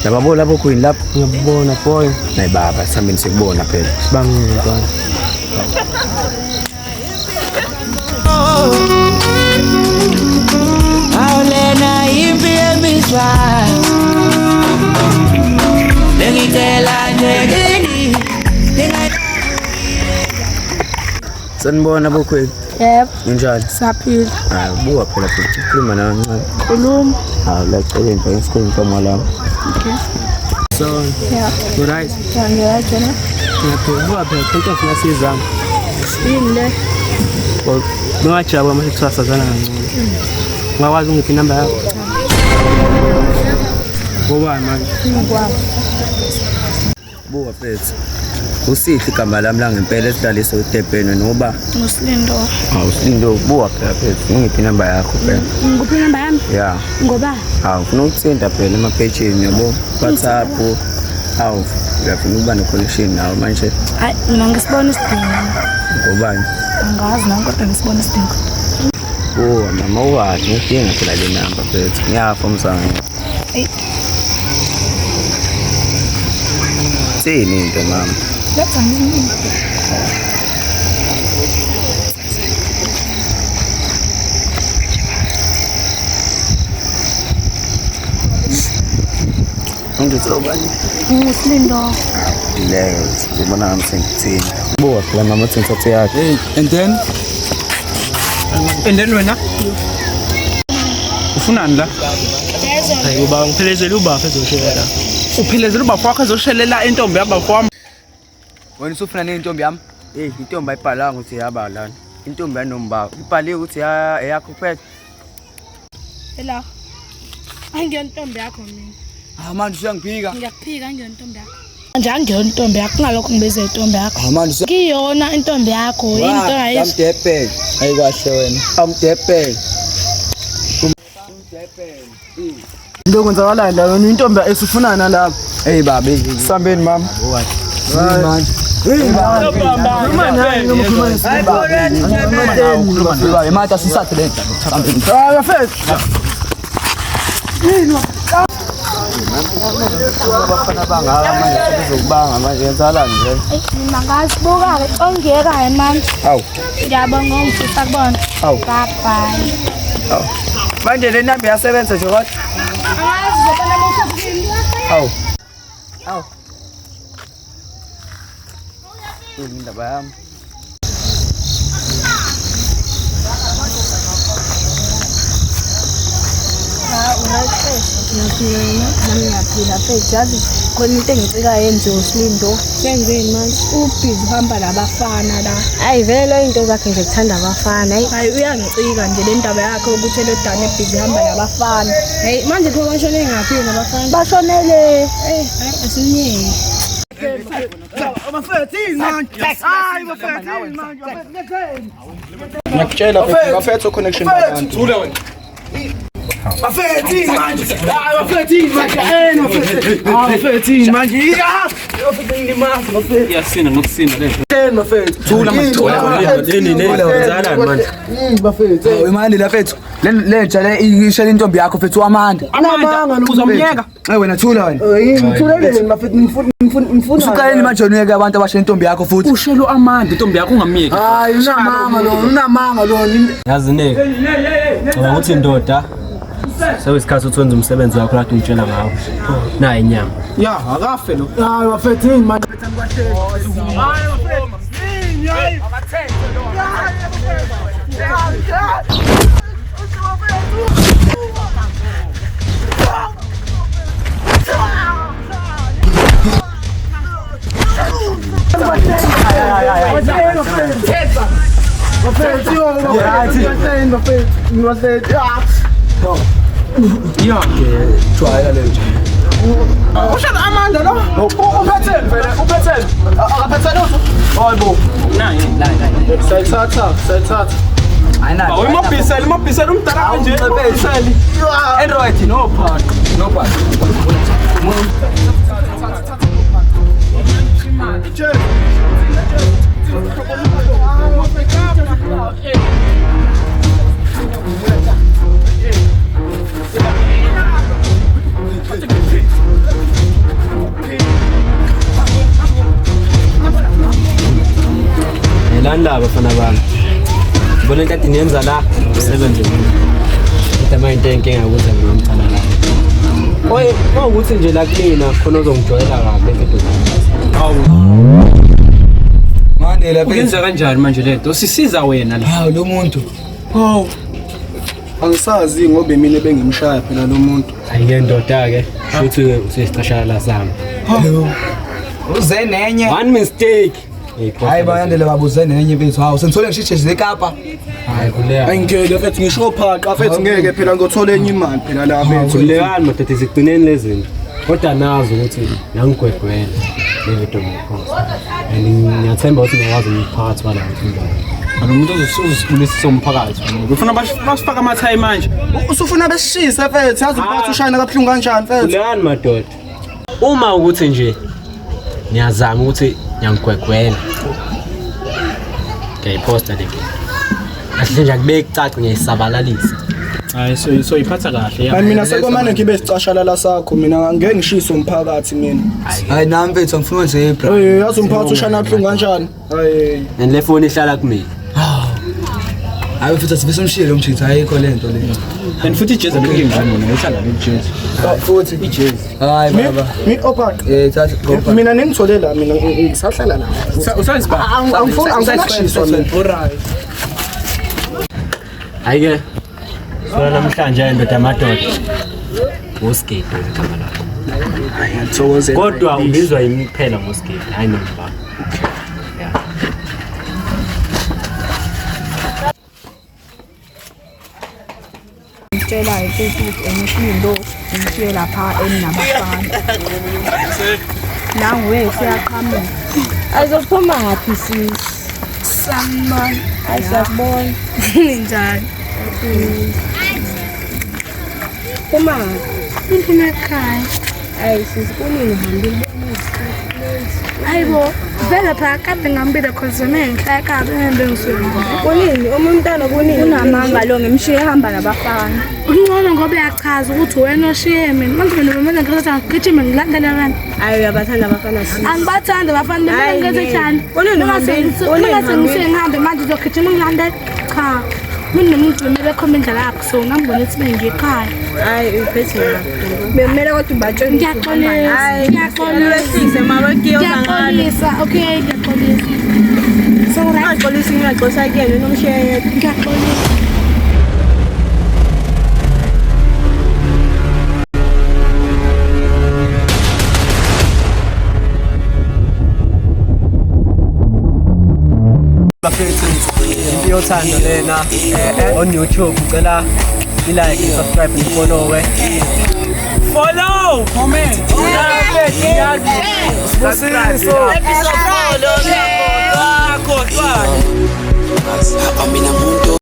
Yababo lapho queen lapho. Ngiyabona boy. Nayi baba sihambeni sikubona phela. Sibangile ntwana. Awulena impi yemizwa Bengicela nje kini Sanibona bo queen. Yebo, Unjani? siyaphila. Hayi buka phela futhi khuluma nawe kancane. Khuluma. Hawu la celeni nje ngisikhuluma inkomo lami. Okay. So, Yeah. you right? Yeah, ngiyajona. wena. Ngiyaphila. Buka phela into ofuna sizama. Yini le? Bengajabula mase kuthiwa sazana kancane. Ungakwazi ungiphi inamba yakho? Ngobani manje? Ngikwazi. Buka mfethu. Usihle igama lami langempela esidlalisa uDebheni noba Ngusilindo. hawu Silindo buka phela mfethu ungiphi inamba yakho phela. Ngikuphi inamba yami? Yeah. Ngoba Hawu ufuna ukuthinta phela emaphetsheni yabo WhatsApp. Hawu uyafuna ukuba ne-connection nawe manje hayi mina ngisibona isidingo. ngobani? Angazi nami kodwa ngisibona isidingo. Oh mama uwazi ngidinga phela le namba mfethu. Ngiyafa umzango. Eyi. Thini into mama? Letha ngizinike. Ungithi ubani? Ngusilindo. Leyo ngibona ngami sengithini. Buka phela mama uthi ngithathe yakhe. Hey, and then and then wena ufunani la? Hayi ubaba ngiphelezele ubaba ezoshelela. Uphelezela ubafo wakho ezoshelela intombi yabafo wami. Wena usufuna nentombi yami? Hey, intombi ayibhalanga ukuthi yaba lana. Intombi yanomba. Ibhaliwe ukuthi eyakho kuphela. Ela. Angiyona intombi yakho mina. Ah manje uyangiphika. Ngiyakuphika angiyona intombi yakho. Nje angiyona intombi yakho kungalokho ngibiza intombi yakho. Ah manje Kiyona intombi yakho yini into ongayisho? Amdebhele. ayikahle wena. Amdebhele. Into kwenzakalayo la wena intombi esifunana lapha. Hey baba, hey. Sambeni mama. Manje. Mata sisathe le. Ah bafethu. Abafana bangaka manje sebezokubanga manje yenzakalani nje? Mina ngazibuka-ke ongiyekayo manje. Hawu. Ngiyabonga ongifisa kubona. Hawu. Bye bye. Hawu. Manje le namba iyasebenza nje kodwa. Angazi uzobona uma usukini. Hawu. Hawu. Indaba yami. Ngiyaphila nami ngiyaphila mfethu yazi khona into engicikayo yenziwe uSilindo. Senzeni manje? Ubhizi uhamba nabafana la. Ayi vele into zakhe nje kuthanda abafana. Ayi Hayi uyangicika nje le ndaba yakhe ukuthi elodane ebhizi uhamba nabafana. hey manje pho bashone ngaphi nabafana? Bashonele. Eh, Hayi asimyeki. Ngiyakutshela bafethu connection babantu. Thula wena. Bafethu manje. Hayi bafethu manje. Eh bafethu. Ah bafethu manje. Ah bafethu ngilimaza bafethu. Iyasina nokusina le. Bafethu. Thula manje. Nini nini wenzalani manje? Bafethu. Imali la fethu. Le lentsha le ishela intombi yakho fethu amanda. Amanda uzomyeka. Eh wena thula wena. Ngithuleleni bafethu ngifuna ngifuna ngifuna. Usuqaleni manje wena uyeke abantu abashela intombi yakho futhi. Ushelo Amanda Intombi yakho ungamyeki. Hayi unamanga lo unamanga lo. Yazi ne. Cabanga ukuthi indoda sekuyisikhathi ukuthi wenze umsebenzi wakho kade ungitshela ngawo. Nayi inyama. Ya akafe lo. Hayi bafethu yini manje. Ushela Amanda lo. Uphetheni vele uphetheni. Akaphetheni utho. Hayibo. Nayi nayi nayi. Sayithatha sayithatha. Ayinayo. Awumabhiseli mabhiseli umdala kanje. Mabhiseli. Android No part. no part. Lani la bafana bami. Ngibona into ade niyenza la umsebenzi. Kodwa manje into enkinga ukuthi ngimthanda la. Oye, mawukuthi nje la kumina khona ozongijwayela kabi mfethu. Hawu. Mandela mfethu. Uyenza kanjani manje lento? Sisiza wena la. Hawu lo muntu. Hawu. Angisazi ngoba mina bengimshaya phela lo muntu. Hayi ndoda ke, futhi usesicashala sami. Uze nenye. One mistake. Hayi bayandele baba uze nenye mfethu. Hawu sengithole ngisho ijezi leKapa. Hayi kuleka. Angeke mfethu ngisho phaqa mfethu ngeke phela ngothola enye imali phela la mfethu. Khulekani madoda zigcineni lezi zinto. Kodwa nazi ukuthi nangigwegwela le video ngiyiphosta. And ngiyathemba ukuthi ngiyakwazi umphakathi wala ukuthi unjani. Lo muntu uzosibulisa umphakathi. Ufuna basifaka amathayi manje. Usufuna besishise mfethu, yazi umphakathi ushayina kabuhlungu kanjani mfethu. Khulekani madoda. Uma ukuthi nje niyazama ukuthi ngiyangigwegwela. Ngiyayiphosta le video. Kahle nje akubeki cace ngiyayisabalalisa. Hayi so so iphatha kahle ya. Hayi mina sekomane ngibe sicashalala sakho mina ngeke ngishise umphakathi mina. Hayi nami mfethu angifuni nje bra. Hey yazi umphakathi ushayina kabuhlungu kanjani. Hayi. And le phone ihlala kumina. Hayi mfethu asivese umshiye lo mjitha ayikho lento le. And futhi ijezi alingingani mina uhlala nejezi. Futhi Ijezi. hayi baba. Mi opaq. Thatha go. Mina ningithole la mina ngisahlala la. Usayisiba. Angifuni angifuni ukushiswa mina. Alright. Hayi ke. Sona namhlanje ndoda amadoda. Usigidi igama lakho. Ngiyathokozela. Kodwa ubizwa yimi kuphela ngosigidi, hayi noma. Ngitshelayo futhi ukuthi engishindo ngishiye lapha enabafana. Nangu siyaqhamuka. Azophuma ngaphi sisi? Sanibona. Hayi siyakubona. Ninjani? Phuma ngaphi? Ngiphuma ekhaya. Hayi sisi kunini uhambile? Hayibo, vele phela kade ngambile cause mina ngihlala ekhaya bengibe ngisuke. Kunini? Uma umntana kunini? Unamanga lo ngimshiye ehamba nabafana. Ungcono ngoba uyachaza ukuthi wena oshiye mina. Manje mina bemele ngithatha ngigijime ngilandele wena. Hayi uyabathanda abafana sisi. Angibathandi abafana bemele Hayi, ngenze ngeke. njani? Kunini uhambile? Kunini Mase uhambile? ngisuke ngihambe manje uzogijima ngilandele. Cha. Mina nomuntu bemele khomba indlela yakhe so ngambona ukuthi bengiyekhaya. Hayi uphethe kabi. Bekumele kodwa ubatshele. Ngiyaxolisa. Ngiyaxolisa. Wehlise mama kiyo Ngiyaxolisa. Okay, ngiyaxolisa. So right, Ngiyaxolisa ngiyaxolisa kuyena nomshiye yedwa. ngiyaxolisa. Bafethu impi yothando lena on YouTube ngicela i-like, i-subscribe ni-follow. Follow, comment. Sibusiso. Episode 4 lo. Akhohlwa. Amina muntu.